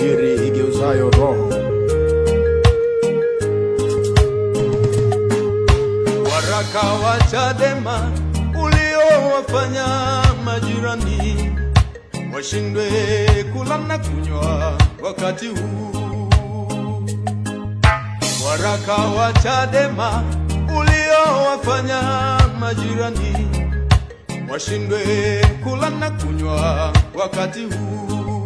Siri igeuzayo roho. Waraka wa Chadema uliowafanya majirani washindwe kula na kunywa wakati huu. Waraka wa Chadema uliowafanya majirani washindwe kula na kunywa wakati huu.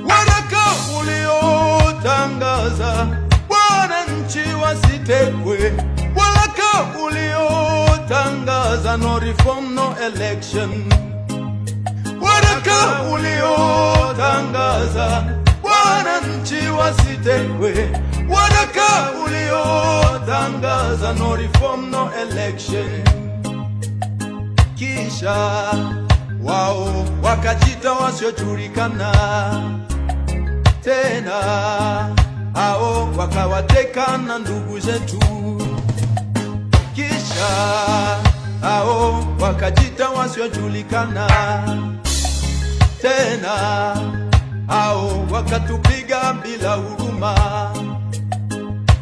Waraka uliotangaza wananchi wasitekwe, waraka uliotangaza no reform, no election, waraka uliotangaza wananchi wasitekwe, waraka uliotangaza no reform, no election. Kisha wao wakajita wasiojulikana tena, hao wakawateka na ndugu zetu. Kisha hao wakajita wasiojulikana tena, hao wakatupiga bila huruma.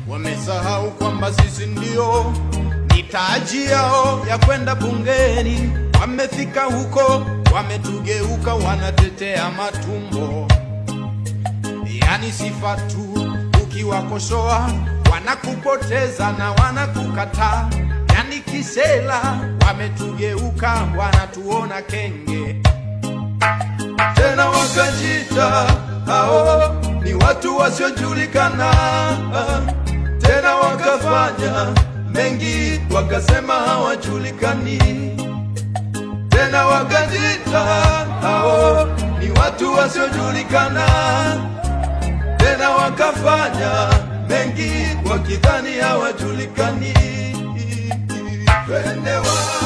Wamesahau kwamba sisi ndio mitaji yao ya kwenda bungeni. Wamefika huko, wametugeuka, wanatetea matumbo, yani sifa tu. Ukiwakosoa wanakupoteza na wanakukataa, yani kisela. Wametugeuka, wanatuona kenge tena wakajita hao ni watu wasiojulikana, tena wakafanya mengi, wakasema hawajulikani. Tena wakajita hao ni watu wasiojulikana, tena wakafanya mengi, wakidhani hawajulikani. Twende wa